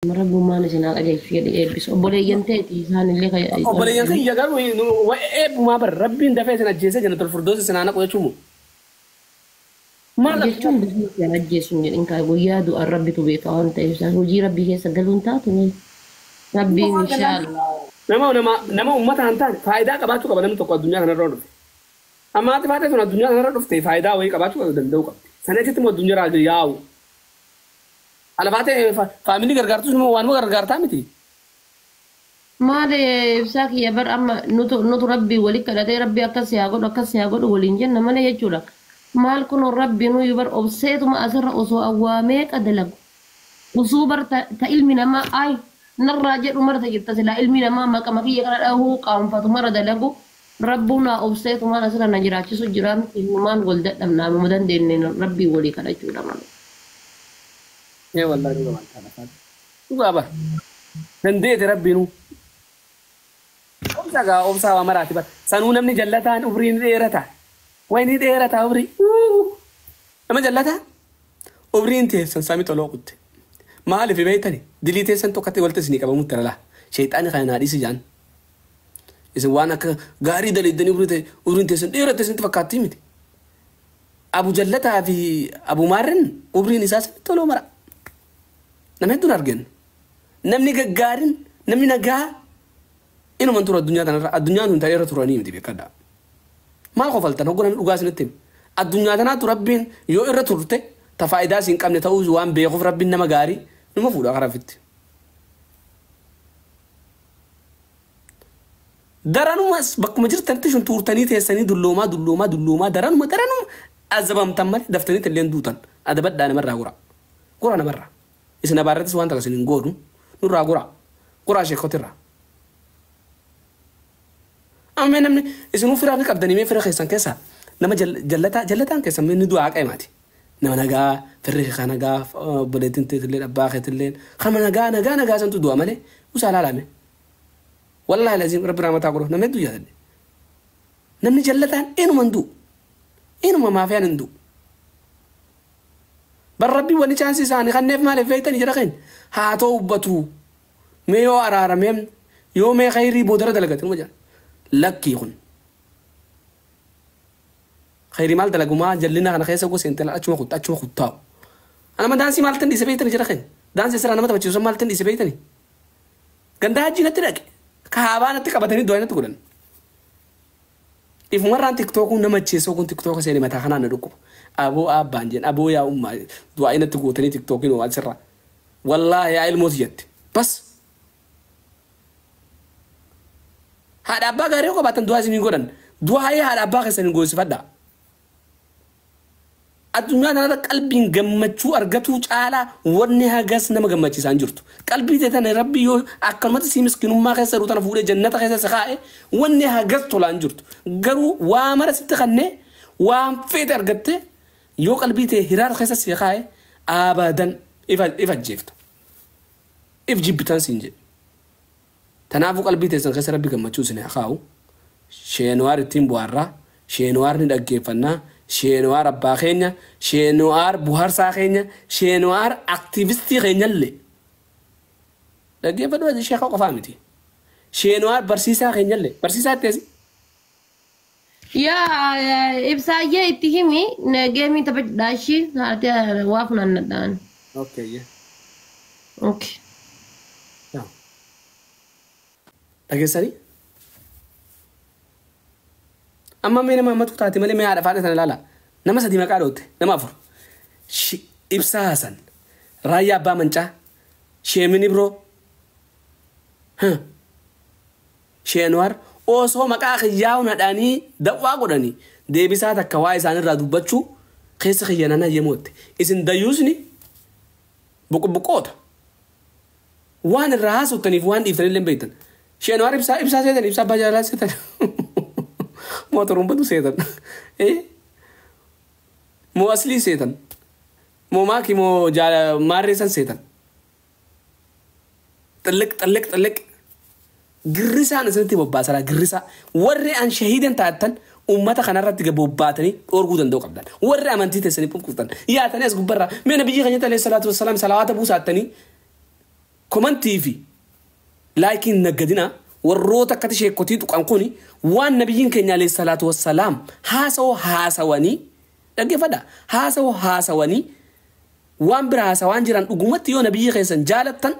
Rabbumaan isin haa qajeelchu jedhe eebbisu. Obboleeyyan teeti isaanillee Obboleeyyan kiyya garuu eebbumaa bar Rabbiin dafee isin ajjeesee jannatul firdoos isin haa naqu jechuun moo? Maal jechuun dafee isin ajjeesu hin jedhin kaa, guyyaa du'an Rabbitu beeka waan ta'eef isaan hojii Rabbii keessa galuun taatu ni Rabbiin inshaallah. Nama uummata hin taane faayidaa qabaachuu qaba namni tokko addunyaa kanarra dhufe. Amma haati faatee sun addunyaa kanarra dhufte faayidaa wayii qabaachuu danda'u qabdi. Sana achitti immoo addunyaa irraa yaa'u. Alafaatee faamilii gargaartus immoo waanuma gargaartaa miti. Maal ibsaa kiyya bar amma nutu Rabbii wali kadhatee Rabbii akkas haa godhu akkas haa godhu waliin jenna malee jechuudha. Maal kun Rabbi nuyi bar obseetuma asirra osoo awwaamee dalagu. Usuu bar ta ilmi namaa ay narraa jedhu marata jirta silaa ilmi namaa maqama kiyya kana dhahuu qaanfatu mara dalagu. Rabbuun naa obseetumaan asirra na jiraachisu jira miti, numaan wal dadhabnaa numa dandeenye Rabbii walii kadhachuudha malee. Ee wallaahi, dhugaa waan ta'a. Dhugaa bar. Dandeete Rabbiinuu. Obsa gaa, obsaa waa maraati bar. Sanuu namni jallataan umrii ni dheerata. Wayi ni dheerata umrii. Nama jallataa umriin teessan sami toloo kutte. Maaliif beektani? Dilii teessan tokkotti walitti isinii qabamutti lala. Sheexaani kana naa dhiisi jaan. Isin waan akka gaarii daleeddanii umriin teessan dheeratte isinitti fakkaattii miti. Abu Jallataa fi Abu Maarrin umriin isaa samitti toloo mara. Nama hedduun arginu. Namni gaggaarin, namni nagaa inuma tura addunyaa tanarra. Addunyaan tun ta'ee irra turanii miti, beekadha. Maal kofaltan hogguu namni dhugaa isinitti hime? Addunyaa tanaatu Rabbiin yoo irra turte ta faayidaa siin qabne ta'uu waan beekuuf Rabbiin nama gaarii numa fuudha karaa ofitti. Daranumas bakkuma jirtanitti shuntuurtanii teessanii dulloomaa dulloomaa dulloomaa daranuma daranuma azabamtan malee daftanii illee duutan. Adabadhaa, namarraa gura. Gura namarraa. Isin abaarrattis waan takka isin hin godhu, nurraa gura. Guraa sheekotirraa. Amma namni isinuu firaa ni qabdanii, mee fira keessan keessaa nama jallataa, jallataan keessan mee ni du'aa qaemaati. Nama nagaa firri kee nagaa, obboleettiin teetillee abbaa keetillee kama nagaa nagaa nagaa santu du'a malee usaa laalame. Wallaahi laziim, Rabbi rahmataa godhu, nama hedduu jaalladhe. Namni jallataan inuma hin du'u. Inuma maafiyaan hin du'u. Bar Rabbi wanni chaansii isaanii kanneef maaliif beektanii jira keenya? Haa ta'u hubbatu. Mee yoo araaramee, yoo mee khayrii boodara dalagate numa jedha. Lakkii, kun. Khayrii maal dalagumaa jallina kana keessa gosa intala achuma kutta achuma kuttaa'u. Anama daansii maaltan dhiise beektanii jira keenya? Daansii sirraa nama taphachiisu maaltan dhiise beektanii? Ganda hajii natti dhaqe. Kaabaa natti qabatanii du'aa natti godhan. Ifumarraan TikTokuun nama acheessoo kun TikToka seeni mataa kanaan na dhukkuba. Aboo abbaan jeen, aboo yaa ummaa, du'aa natti gootanii TikTokiin waan sirraa. Wallaahi yaa ilmooti jette. Bas. Haadha abbaa gaarii yoo qabaatan du'aa isinii godhan. Du'aa haadha abbaa keessanii goosifadhaa. Addunyaa kanarra qalbiin gammachuu argatuu caalaa wanni hagas nama gammachiisaa hin jirtu. Qalbii ta'e tana Rabbi yoo akkanumatti si miskinummaa keessa jiru tana fuudhee jannata keessa si kaa'e, wanni hagas tolaa hin jirtu. Garuu waa mara sitti kannee waan feete argatte yoo qalbii ta'e hiraar keessa si kaa'e, abadan if ajjeefta. If jibbitan siin jedhe. Kanaafuu qalbii teessan keessa Rabbi gammachuu isin haa kaa'u. Sheenuwaar ittiin bu'aarraa, Sheenuwaar ni dhaggeeffannaa, Sheenuwaar abbaa keenya, Sheenuwaar buharsaa keenya, Sheenuwaar aktiivistii keenyallee. Dhaggeeffadhu, ati sheeka qofaa miti. Sheenuwaar barsiisaa keenyallee. Barsiisaa itteesi. Yaa ibsaayyee, itti himi, geemii taphadhaa ishii waa funaannadhaan. Okay. Yeah. Okay. Yaa. Dhageessanii? Amma mee nama ammatu taate malee mee haadha faadha sana ilaala. Nama sadii maqaa dhootte, nama afur. Ibsaa Hasan, Raayyaa Abbaa Mancaa, Sheemin Ibroo, Sheenuwaar osoo maqaa kiyyaa'u nadhaanii dawwaa godhanii deebisaa takka waa isaanirraa dubbachuu keessa kiyya nana yemootte. Isin dayyuusni buqbuqoota. Waan irraa haasoftaniif waan dhiiftanillee hin beektan. Sheenuwaar ibsaa ibsaa seetan, ibsaa abbaa jaalalaa seetan. Moo turumbatu seetan. Moo aslii seetan. Moo maaki moo maarree san seetan. Xilliq xilliq xilliq. Girrisaan isinitti bobbaasaraa girrisaa. Warri an shahiidan taatan ummata kanarratti bobbaatanii dhoorguu danda'u qabdan. Warri amantii teessanii qulqultan. Yaatanii as gubbarraa. Mee nabiyyi keenya alayhi salaatu wassalaam salawaata buusaattanii. Komantii fi laayikiin naggadina warroota akkati sheekotii tuqan kuni waan nabiyyiin keenya alayhi salaatu wassalaam haasawoo haasawanii dhaggeeffadha haasawoo haasawanii waan bira haasawaan jiran dhugumatti yoo nabiyyi keessan jaalattan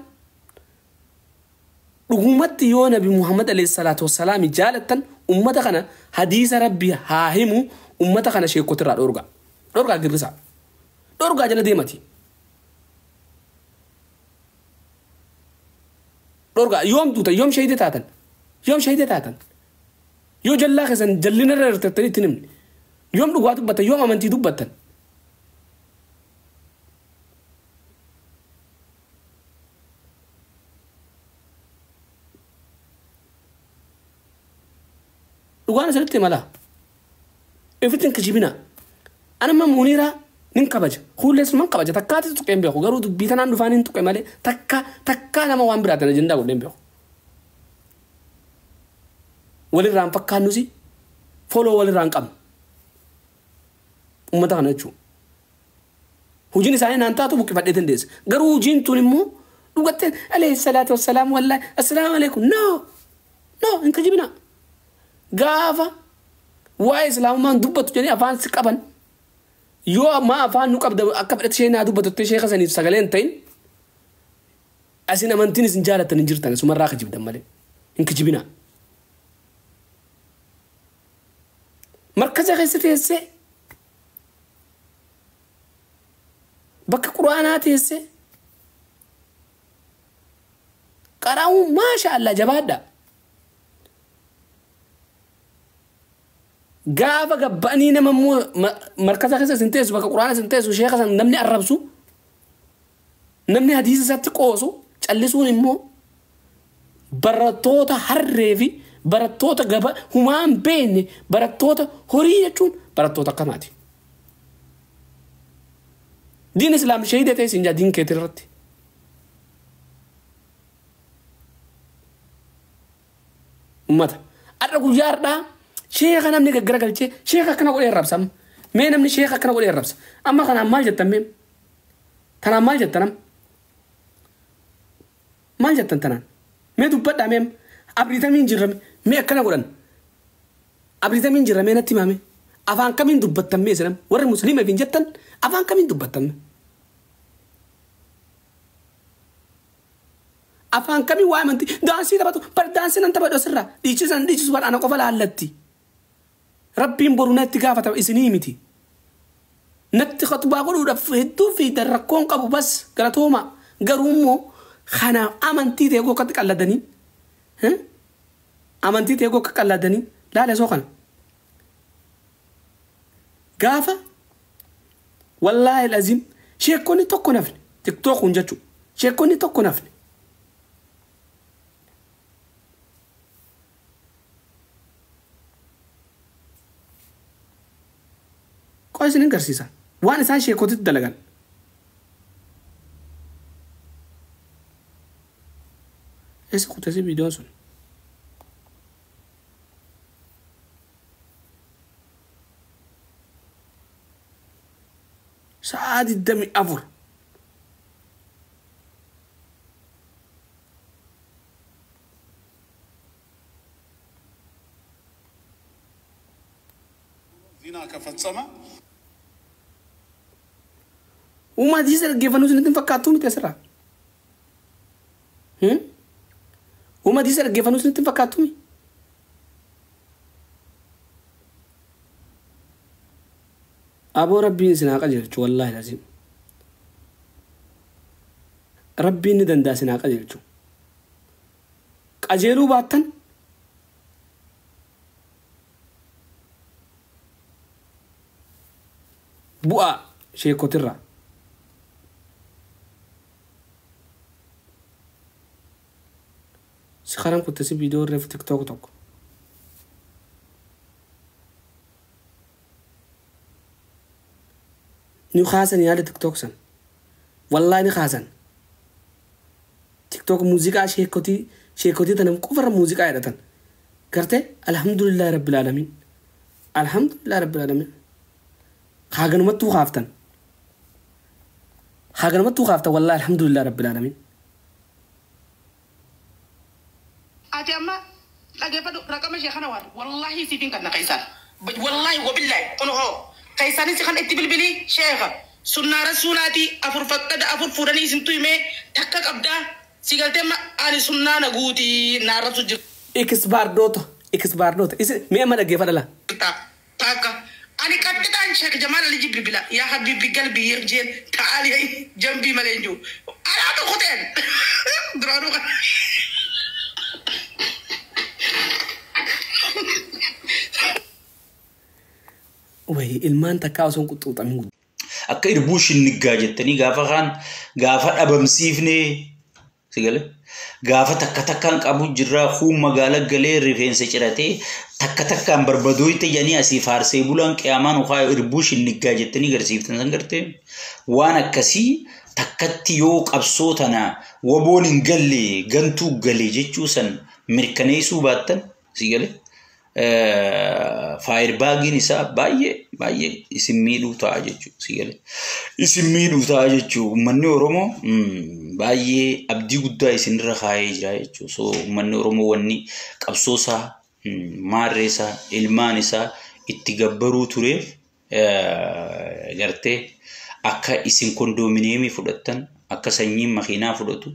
dhugumatti yoo nabi Muhammad alayhi salaatu wassalaam jaalattan ummata kana hadiisa rabbi haa himu ummata kana sheekotirraa dhorgaa dhorgaa girrisaa dhorgaa jala deemati. Dhorgaa yoom duuta yoom shahida taatan yoom shahida taatan yoo jallaa keessan jallina irra hirtattanii itti himne yoom dhugaa dubbattan yoom amantii dubbattan. Dhugaan asirratti mala ifittiin kijibina anamma Muniiraa nin kabaja hullees man kabaja takkaatti tuqee hin beeku garuu dubbii tanaan dhufaan hin tuqe malee takka takkaa nama waan biraatiin ajandaa godhee hin beeku. Walirraan fakkaannusi foloo walirraan qabnu uummata kana jechuudha. Hojiin isaanii naan taatu buqqifadhee dandeessa garuu hojiin tun immoo dhugattee alayhi salaatu wassalaam wallaahi assalaamu alaikum no no hin kijibina gaafa waa'ee islaamummaan dubbatu jedhanii afaan si qaban. Yoo amma afaan nu qabda akka fedhate ishee naa dubbatutti ishee kasaniif sagalee hin ta'in asin amantiin isin jaalattan hin jirtan isumarraa kijibdan malee hin kijibinaa. Markaza keessa teessee bakka quraanaa teessee qaraa'uun maasha Allah jabaadha. Gaafa gabbanii nama immoo markaza keessa isin teessu bakka quraana isin teessu sheeka san namni arrabsu namni hadiisa isaatti qoosu callisuun immoo barattoota harree fi barattoota gaba humaan beekne barattoota horii jechuun barattoota akkanaati. Diin islaam shahida ta'e isin jaa diin keetii irratti. Uummata har'a guyyaa har'aa sheeka namni gaggara galchee sheeka akkana godhee arrabsa amma. Mee namni sheeka akkana godhee arrabsa. Amma kanaan maal jettan mee? Tanaan maal jettan amma? Maal jettan tanaan? Mee dubbadhaa mee amma? Abriitamiin jirra mee akkana godhan? Abriitamiin jirra mee natti himame? Afaan kamiin dubbattan mee isin warri musliima hin jettan afaan kamiin dubbattan mee? Afaan kamiin waa amantii daansii taphatu bar daansii nan taphadhu asirraa dhiichisan dhiichisu bar ana qofa laallatti. Rabbiin boru natti gaafatama isinii miti. Natti khatubaa godhuudhaaf hedduu fi rakkoon qabu bas galatooma garuu immoo kanaaf amantii ta'e gokkatti qalladanii amantii ta'e gokka qalladanii laala soo kana. Gaafa wallaahi lazim sheekonni tokko nafne tiktookuun jechuudha sheekonni tokko nafne. Qoy isin agarsiisa waan isaan sheekotitti dalagan. Eessa kutasi viidiyoon sun? Sa'aa 24. ዚና ከፈጸመ Uumaa hadiisa dhaggeeffannuu isinitti hin fakkaattuu miti asirraa? Uumaa hadiisa dhaggeeffannuu isinitti hin fakkaattuu miti? Aboo rabbiin isin haa qajeelchu wallaahi laziim. Rabbiin ni danda'a isin haa qajeelchu. Qajeeluu baattan bu'aa sheekotirraa. Sekarang kutasi video ref TikTok tokko. Ni khaasan yaada TikTok san. Wallahi ni khaasan. TikTok muuziqaa sheekotii sheekotii tanam qofarra muuziqaa jedhatan. Gartee alhamdulillahi rabbil alamin. Alhamdulillahi rabbil alamin. Haaganumattuu kaaftan. Haaganumattuu kaaftan wallahi alhamdulillahi rabbil alamin. Ati amma dhageeffadhu raqama ishee kana waan wallaahi siifin kan na keessaan. Wallaahi wabillahi kun hoo keessaanis kan itti bilbilii sheeka sunnaa rasuulaatii afur faqqada afur fuudhanii isintu himee takka qabdaa si galtee ani sunnaa na guutii naarratu jirta. Ikisbaardoota ikisbaardoota isi mi'a ma dhaggeeffadha laa. Takka ani qaxxixaan Sheekh Jamaal Ali bilbila yaa habibi galbi jeen ta'ali jambii malee hin jiru. Alaatu kuteen duraanuu kan. Wayi ilmaan takkaa osoo hin quxuuxamin Akka irbuu shinniggaa jettanii gaafa kaan gaafa dhabamsiifnee si galee gaafa takka takkaan qabu jirraa kuun magaala galee rifeensa ciratee takka takkaan barbadoo itti jedhanii asii faarsee bulaan qiyaamaan ukaa irbuu shinniggaa jettanii garsiiftan san gartee waan akkasii takkatti yoo qabsoo tana waboon hin galle gantuu gale jechuu san mirkaneessuu baattan si galee faayir baagiin isaa baay'ee baay'ee isin miidhuu ta'a jechuudha si galee isin miidhuu ta'a jechuudha uummanni Oromoo baay'ee abdii guddaa isinirra kaayee jira jechuudha so uummanni Oromoo wanni qabsoo isaa maarree isaa ilmaan isaa itti gabbaruu tureef gartee akka isin kondoomineemii fudhattan akka sanyiin makiinaa fudhatu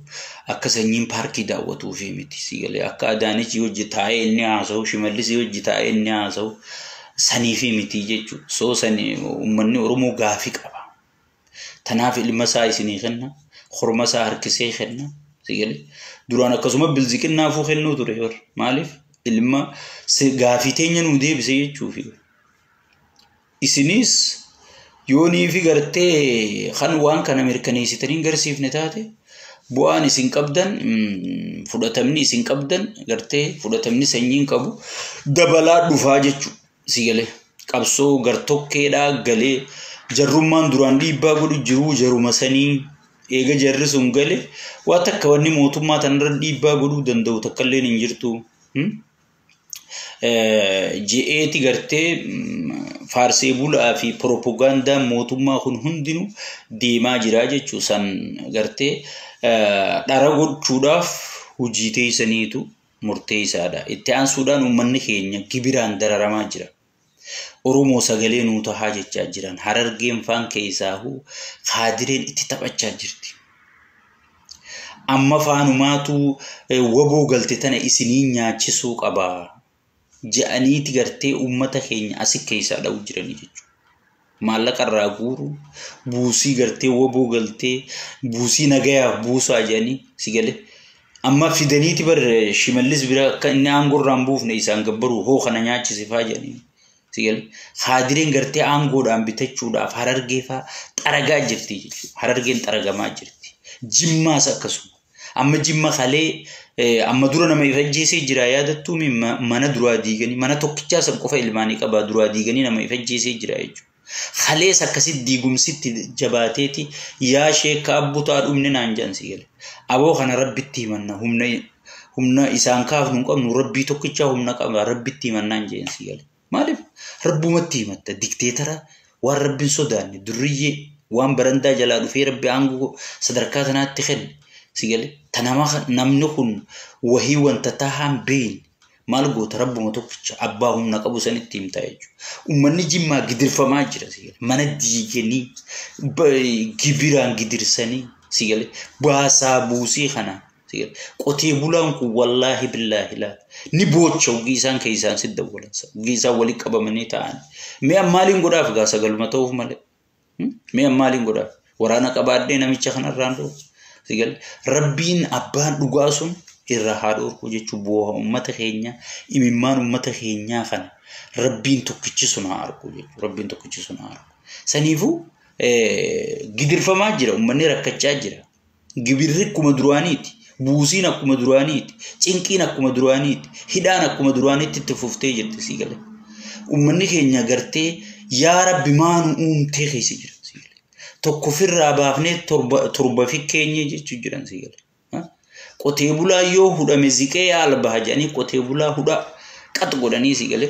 akka sanyiin paarkii daawwatuu fi miti si galee akka Adaanech hojii taa'ee inni haasa'u Shimallis hojii taa'ee inni haasa'u sanii fi miti jechuudha. So sani uummanni Oromoo gaafii qaba. Tanaaf ilma isaa isinii kenna horma isaa harkisee kenna si galee duraan akkasuma bilziqinnaafuu kennuu ture bar maaliif ilma gaafii teenya nuu deebise jechuufi. Isinis yoonii fi gartee kan waan kana mirkaneessitanii garsiifne taate bu'aan isin qabdan fudhatamni isin qabdan gartee fudhatamni sanyiin qabu dabalaa dhufaa jechuudha si galee qabsoo gartokkeedhaa galee jarrummaan duraan dhiibbaa godhu jiruu jaruma sanii eega jarri sun gale waa takka wanni mootummaa tanarra dhiibbaa godhuu danda'u takka illee hin jirtu. Je'eeti gartee faarsee bulaa fi propagandaan mootummaa kun hundinuu deemaa jira jechuu san gartee dhara gochuudhaaf hojii teessaniitu murteessaadha. Itti aansuudhaan uummanni keenya gibiraan dararamaa jira. Oromoo sagalee nuu tahaa jechaa jiran Harargeen faan keessaahuu kaadireen itti taphachaa jirti. Amma faanumaatu waboo galte tana isinii nyaachisuu qaba. Ja'aniiti gartee uummata keenya asi keessaa dha'u jiranii jechuudha. Maallaqa irraa guuru buusii gartee waboo galtee buusii nagayaaf buusaa jedhanii si galee. Amma fidaniiti bar Shimallis bira akka inni aangoo irraa hin buufne isaan gabbaruu hoo kana nyaachisifaa jedhanii si galee. Kaadireen gartee aangoodhaan bitachuudhaaf Harargee fa'aa xaragaa jirti jechuudha. Harargeen xaragamaa jirti. Jimmaas akkasuma. Amma jimma kalee amma dura nama ifajjeesee jira yaadattuu mana duraa diiganii mana tokkichaa san qofa ilmaanii qabaa duraa diiganii nama ifajjeesee jira jechuudha. Kalees akkasitti diigumsitti jabaateeti yaa sheekka abbutaa dhumne naan jedhan si gale. Aboo kana rabbitti himanna humna isaan kaafnu hin qabnu rabbii tokkichaa humna qaba rabbitti himannaan jedhan si gale. Maaliif rabbumatti himatta dikteetara waan rabbiin sodaanne durriyyee waan barandaa jalaa dhufee rabbi aangoo sadarkaa tanaatti kenne si gale. Tanama namni kun wahii wanta tahaan beeyne maal goota rabbuma tokkicha abbaa humna qabu sanitti himtaa jechuudha. Uummanni jimmaa gidirfamaa jira si gale. Mana diiganii gibiraan gidirsanii si gale baasaa buusii kana si gale. Qotee bulaan kun wallaahi billaahi laata ni boocha ogii isaan keessaan si dawwalan ogii isaan walitti qabamanii ta'an. Mi'a maaliin godhaaf gaa sagaluma ta'uuf malee. Mi'a maaliin godhaaf waraana qabaadhee namicha kanarraan dhoofu. Sigal rabbiin abbaan dhugaa sun irra haa dhorku jechuun bu'aa uummata keenya imimmaan uummata keenyaa kana rabbiin tokkichi sun haa argu jechuudha. Rabbiin tokkichi sun haa argu. Saniifuu gidirfamaa jira uummanni rakkachaa jira. Gibirri akkuma duraaniiti. Buusiin akkuma duraaniiti. Cinqiin akkuma duraaniiti. Hidhaan akkuma duraaniitti itti fuftee jirti si galee. Uummanni keenya gartee yaa rabbi maanu uumtee keessa jira. Tokko ofirraa baafnee torba fi keenya jechuu jiran si gale. Qotee bulaa yoo hudhame ziqee yaala baha jedhanii qotee bulaa hudhaa qax godhanii si gale.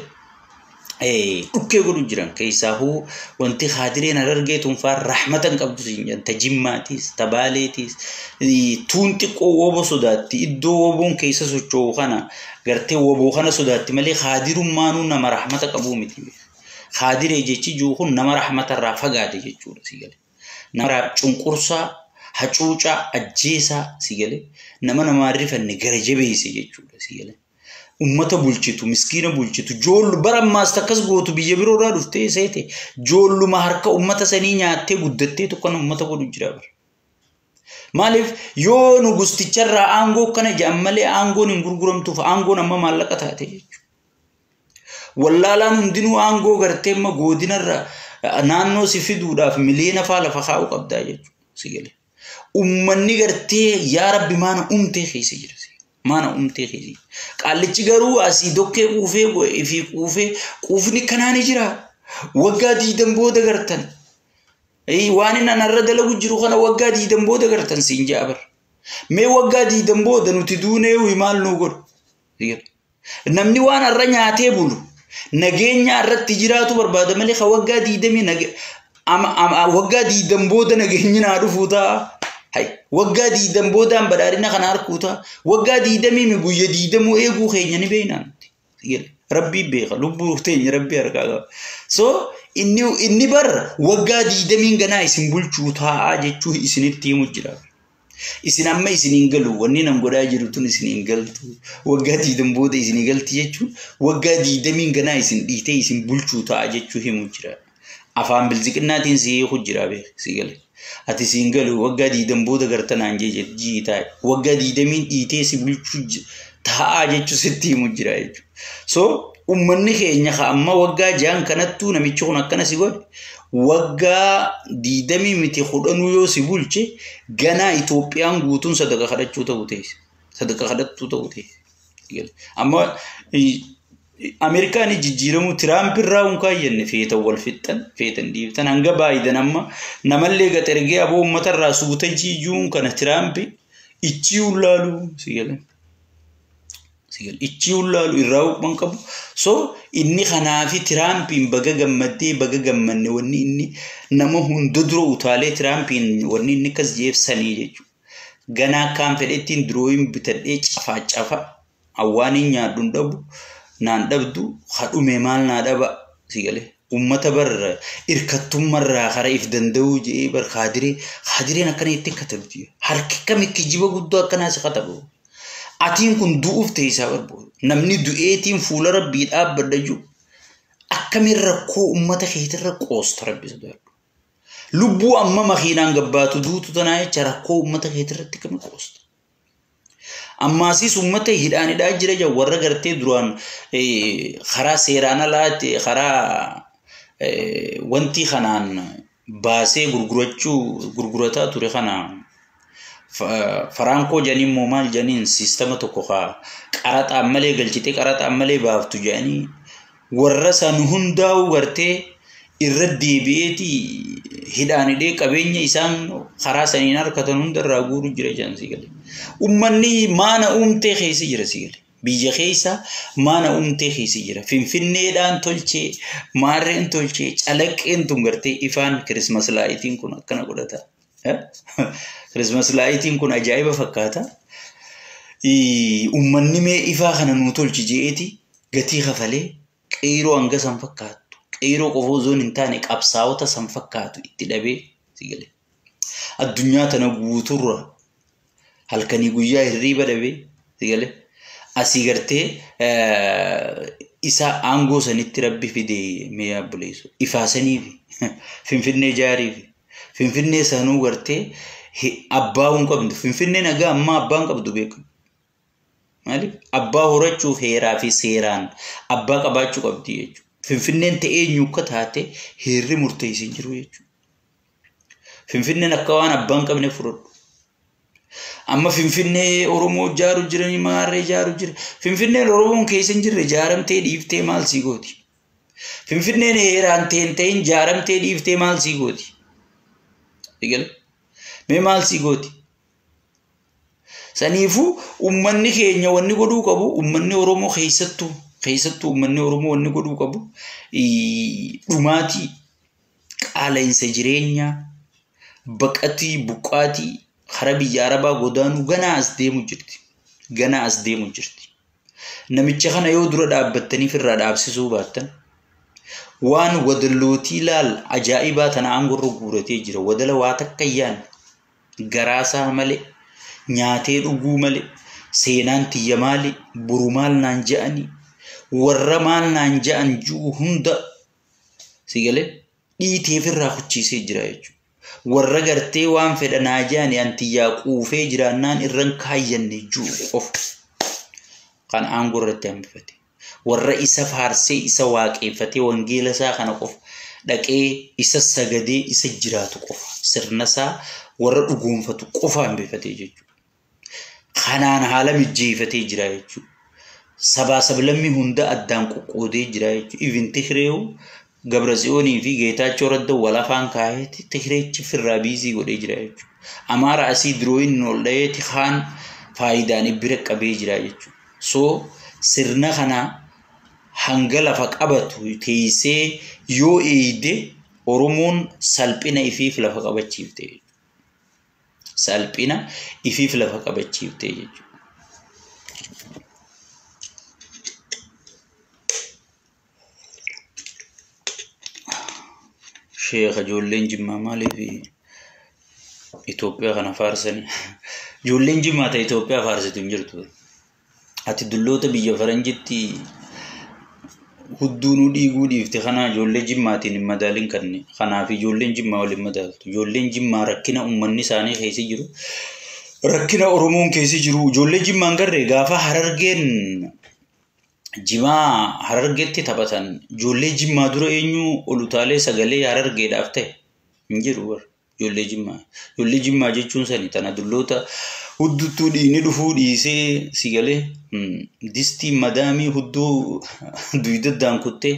Dhukkee godhu jiran keessaahuu wanti haadireen Harargee tunfaan rahmata hin qabdu siin jedhan, ta Jimmaatiis ta Baaleetiis tuun xiqqoo woboo sodaatti, iddoo woboon keessa socho'u kana gartee woboo kana sodaatti malee haadirummaanuu nama rahmata qabuu miti. Haadiree jechi jiru kun nama rahmata irraa fagaate jechuudha si galee. Nama cunqursaa, hacuucaa, ajjeesaa si galee, nama namaa rifanne gara jabeesse jechuudha si galee. Ummata bulchitu, miskiina bulchitu, joollu bara ammaas akkas gootu biyya biroorraa dhuftee seete joolluma harka ummata sanii nyaattee guddattee tokko ummata godhu jira bara. Maaliif yoo nu gusticharraa aangoo kana jedhan malee aangoon hin gurguramtuuf, aangoon amma maallaqa taate jechuudha. Wallaalaan hundinuu aangoo gartee amma godinarra naannoo si fiduudhaaf miliyoona faa lafa kaa'uu qabdaa jechuudha. Si galee. Uummanni gartee yaa Rabbi maana umtee keessa jira. Maana umtee keessa jira. Qaallichi garuu asii dokkee quufee fi quufee quufni kanaa ni jira. Waggaa 20 booda gartan. Waan inni anarra dalagu jiru kana waggaa 20 booda gartan siin ja'a bara. Mee waggaa 20 booda nuti duunee maal nu godhu? Namni waan har'a nyaatee bulu nageenya irratti jiraatu barbaada malee ka waggaa 20 waggaa 20 booda nageenyi naa dhufuu ta'a. Waggaa 20 boodaan badhaadhina kana harkuu ta'a. Waggaa 20 guyya 20 eeguu keenya ni beeknaa nuti. Rabbii beeka, lubbuu teenya Rabbii harkaa qaba. So inni bar waggaa 20 ganaa isin bulchuu ta'a jechuu isinitti himu jira. Isin amma isiniin galu, wanni nan godhaa jiru tun isiniin galtu. Waggaa 20 booda isinii galti jechuun waggaa 20 ganaa isin dhiitee isin bulchuu ta'a jechuu himu jira. Afaan bilziqinnaatiin si hiiku jira beek si gale. Ati siin galu waggaa 20 booda gartanaan jee taa'e. Waggaa 20 dhiitee si bulchuu ta'a jechuu sitti himu jira jechuudha. So uummanni keenya amma waggaa 6 kanattuu namichi kun akkana si godhe waggaa 20 miti 10 yoo si bulche ganaa Itoophiyaan guutuun sadaqa kadhachuu ta'uu teesse. Sadaqa kadhattuu ta'uu teesse. Amma Ameerikaan jijjiiramuu Tiraamp irraa hin kaayyenne feetan wal fixxan, feetan dhiiftan hanga Baayidan amma namallee gad ergee aboo uummata irraa suuta jiijuun kana Tiraamp ichi ullaalu si galee. Ichi ullaalu irraa uumman qabu. So inni kanaafi Tiraampiin baga gammaddee baga gammanne wanni inni nama hunda dura utaalee Tiraampiin wanni inni akkas jeefsanii jechuudha. Ganaa akkaan fedhettiin durooyin bitadhee cafaa cafa awwaan hin nyaadhu hin dhabu naan dhabdu hadhume maal naa dhaba si galee. Uummata barra hirkattummaarraa karaa if danda'uu jedhee bar haadireen akkana itti katabdi. Harki kami kijiba guddaa akkanaa si katabu. Atiin kun du'uuf ta'e isaa barbaadu. Namni du'eetiin fuula Rabbii dhaabbadha jiru. Akkamiin rakkoo uummata keetirra qoosta Rabbi sodaadhu. Lubbuu amma makiinaan gabbaatu duutu tanaa jecha rakkoo uummata keetirratti kami qoosta. Ammaasiis uummata hidhaan hidhaa jira jira warra gartee duraan karaa seeraan alaatti karaa wanti kanaan baasee gurgurataa ture kana Faraankoo jedhanii immoo maal jedhaniin siistama tokko kaa qaraxaan malee galchitee qaraxaan malee baaftu jedhanii warra san hundaa'u gartee irra deebi'eeti hidhaan hidhee qabeenya isaan karaa saniin harkatan hundarraa guuru jira jedhan si galee. Uummanni maana uumtee keessa jira si galee. Biyya keessa maana uumtee keessa jira. Finfinneedhaan tolchee, maarreen tolchee, calaqqeen tun gartee ifaan kirismas laayitiin kun akkana godhata. Kirismas laayitiin kun ajaa'iba fakkaata. Uummanni mee ifaa kana nuu tolchi je'eeti gatii kafalee qeeroo hanga san fakkaattu. Qeeroo qofa osoo hin taane qabsaa'ota san fakkaatu itti dhabee si galee. Addunyaa tana guuturra halkanii guyyaa hirriiba dhabee si galee. Asii gartee isa aangoo sanitti Rabbi fide mee abbuleessu. Ifaa saniifi Finfinnee jaariifi Finfinnee sanuu gartee abbaa hin qabdu. Finfinnee nagaa ammaa abbaa hin qabdu beekamu. Maaliif abbaa horachuuf heeraa fi seeraan abbaa qabaachuu qabdi jechuudha. Finfinneen ta'ee eenyu akka taate heerri murteessee hin jiru jechuudha. Finfinneen akka waan abbaa hin qabne fudhadhu. Amma Finfinnee Oromoo ijaaru jiranii maarree ijaaru jira. Finfinneen Oromoon keessa hin jirre ijaaramtee dhiiftee maal sii gooti? Finfinneen heeraan ta'een ta'een ijaaramtee dhiiftee maal sii gooti? Eegale. Mee maal sii gooti? Saniifuu uummanni keenya wanni godhuu qabu uummanni Oromoo keessattuu Keessattuu uummanni Oromoo wanni godhuu qabu dhumaatii qaala'insa jireenyaa baqatii buqqaatii karaa biyya Arabaa godaanuu ganaa as deemu jirti. Ganaa as deemu jirti. Namicha kana yoo dura dhaabbattaniif irraa dhaabsisuu baattan waan wadallootii laal ajaa'ibaa tana aangorra guuratee jira. Wadala waa takka iyyaan garaasaa malee nyaatee dhuguu malee seenaan tiyya maali boru maal naan je'anii warra maal naan je'an jiru hunda sigalee dhiiteef irraa kuchiisee jira jechuudha. Warra gartee waan fedha naa je'anii antiyyaa quufee jiraannaan irran kaayyanne jiru qofa kan aangoo irratti hambifate. Warra isa faarsee isa waaqeffatee wangeela isaa kana qofa dhaqee isa sagadee isa jiraatu qofa sirna isaa warra dhugoonfatu qofa hambifatee jechuudha. Kanaan haala mijjeeffatee jira jechuudha. Sabaa sablammii hunda addaan qoqqoodee jira jechuudha. Even Tigireewu Gabratsiyoonii fi Geetaachoo Raddaa wal afaan kaayeeti Tigireechi firraa biizii godhee jira jechuudha. Amaara asii dirooyin ol dha'eeti kaan faayidaan bira qabee jira jechuudha. So sirna kana hanga lafa qabatu teessee yoo eeyde Oromoon salphina ifiif lafa qabachiifte jechuudha. Salphina ifiif lafa qabachiifte jechuudha. Sheekha ijoolleen Jimmaa maaliif Itoophiyaa kana faarsani? Ijoolleen Jimmaa ta'e Itoophiyaa faarsitu hin jirtu. Ati dulloota biyya faranjitti hudduunuu dhiiguu dhiifte kana ijoollee Jimmaatiin hin madaalin kanne. Kanaaf ijoolleen Jimmaa waliin madaaltu. Ijoolleen Jimmaa rakkina uummanni isaanii keessa jiru. Rakkina Oromoon keessa jiru. Ijoollee Jimmaa hin garree gaafa Harargeen Jimaa Harargeetti taphatan ijoollee Jimmaa dura eenyu ol utaalee sagalee Harargeedhaaf ta'e hin jiru bara. Ijoollee Jimmaa. Ijoollee Jimmaa jechuun sani tana dulloota hudduttuu dhiini dhufuu dhiisee sigalee distii madaamii hudduu duydaddaan kuttee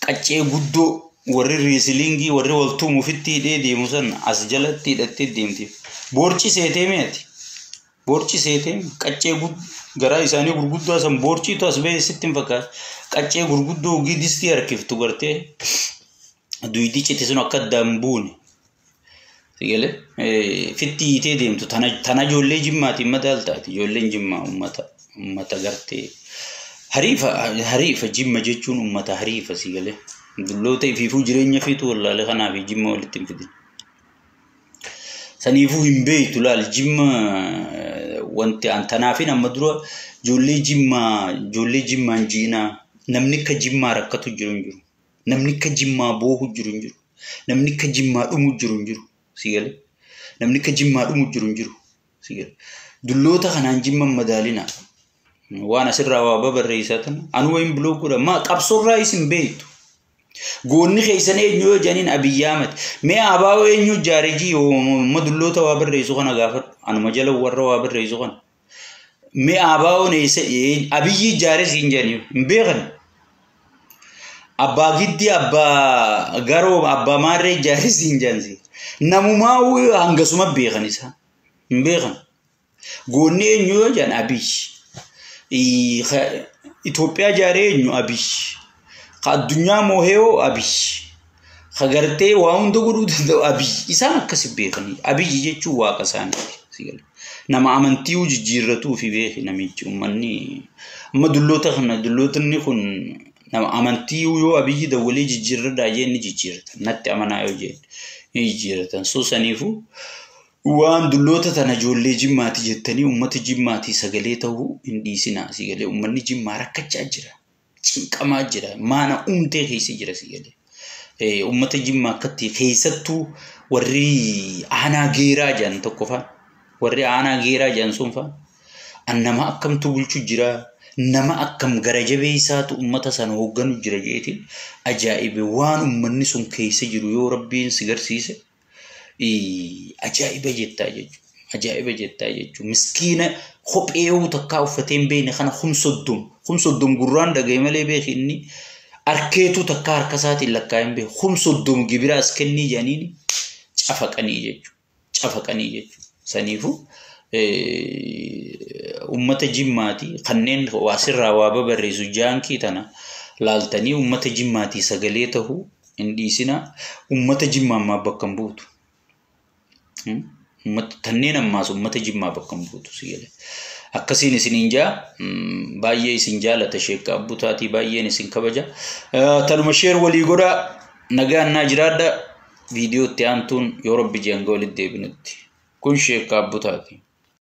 qaccee guddoo warri riisiliingii warri waltuumu ofitti hidhee deemu san as jalatti hidhattee deemti. Boorci seetee mi'ati. Boorci seetee qaccee garaa isaanii gurguddoo san boorciitu as ba'e sitti hin fakkaatu. Qaccee gurguddoo hogii distii harkiftu gartee duydi cite sun akka addaan buune. Sigalee fitti hiitee deemtu tana ijoollee Jimmaatiin madaaltaati. Ijoolleen Jimmaa uummata gartee hariifa Jimma jechuun uummata hariifa sigalee. Dulloota ifiifuu jireenya fiitu wallaalee kanaaf Jimma walitti hin fidin. Saniifuu hin beektu laal Jimma wanti tanaafin amma dura ijoollee Jimmaan jiinaa namni akka Jimmaa rakkatu jiru hin jiru. Namni akka Jimmaa boohu jiru hin jiru. Namni akka Jimmaa dhumu jiru hin jiru. Sigalee namni akka Jimmaa dhumu jiru hin jiru. Sigalee dulloota kanaan Jimma madaalina. Waan asirraa waa babarreessaa tana anu wayin biloo godha maa qabsoorraa isin beektu. Goonni keessan eenyu yoo jedhaniin Abiyyi Ahmad. Mee abaa'oo eenyu jaarijii amma dulloota waa barreessu kana gaafadhu. Anuma jala warra waa barreessu kana. Mee abaa'oon Abiyyi jaares hin jedhanii hin beekan. Abbaa giddii abbaa garoo abbaa maarree jaares hin jedhan. Namumaa hangasuma beekan isaa hin beekan. Goonni eenyu yoo jedhan Abiyyi. Itoophiyaa jaaree eenyu Abiyyi. Ka addunyaa moohee Abiyyi. Ka gartee waa hunda godhuu danda'u Abiyyi. Isaan akkasi beekanii. Abiyyi jechuun waaqa isaaniiti. Nama amantii jijjiirratuu fi beeki namichi uummanni. Amma dulloota kana dullootni kun nama amantii yoo Abiyyi dawwalee jijjiirradhaa jeen ni jijjiirratan. Natti amanaa yoo jeen ni jijjiirratan. So saniifuu waan dulloota tana ijoollee Jimmaati jettanii uummata Jimmaatii sagalee ta'uu hin dhiisinaa. Sagalee uummanni Jimmaa rakkachaa jira. Cinqamaa jira. Maana uumtee keessa jira sagalee. Uummata Jimmaa akkatti keessattuu warri aanaa geeraa jedhan tokko fa'a. Warri aanaa geeraa jedhan sun fa'a. Nama akkamtu bulchu jira. Nama akkam gara jabeessaatu uummata sana hoogganu jira jeetiin ajaa'ibe waan uummanni sun keessa jiru yoo rabbiin si garsiise ajaa'iba jettaa jechuudha. Ajaa'iba jettaa jechuudha. Miskiina kophee takkaa uffatee hin beekne kana 30 gurraan dhaga'e malee beeki inni arkeetu takkaa harka isaatiin lakkaa'ee hin beeku. 30 gibira as kennii jedhaniin cafaqanii jechuudha. Cafaqanii jechuudha. Saniifuu Ummata Jimmaati kanneen asirraa waa babarreessu jaankii tana laaltanii ummata Jimmaatii sagalee tahuu hin dhiisinaa. Ummata Jimmaa ammaa bakka hin buutu. Ummata tanneen ammaas ummata Jimmaa bakka hin buutu si galee. Akkasiin isiniin jaa, baay'ee isin jaalata, sheekka abbutaatii baay'een isin kabaja. Tanuma share walii godhaa, nagaan naa jiraadha. Viidiyoo itti aantuun yoo rabbi jee hanga walitti deebinutti. Kun sheekka abbutaati.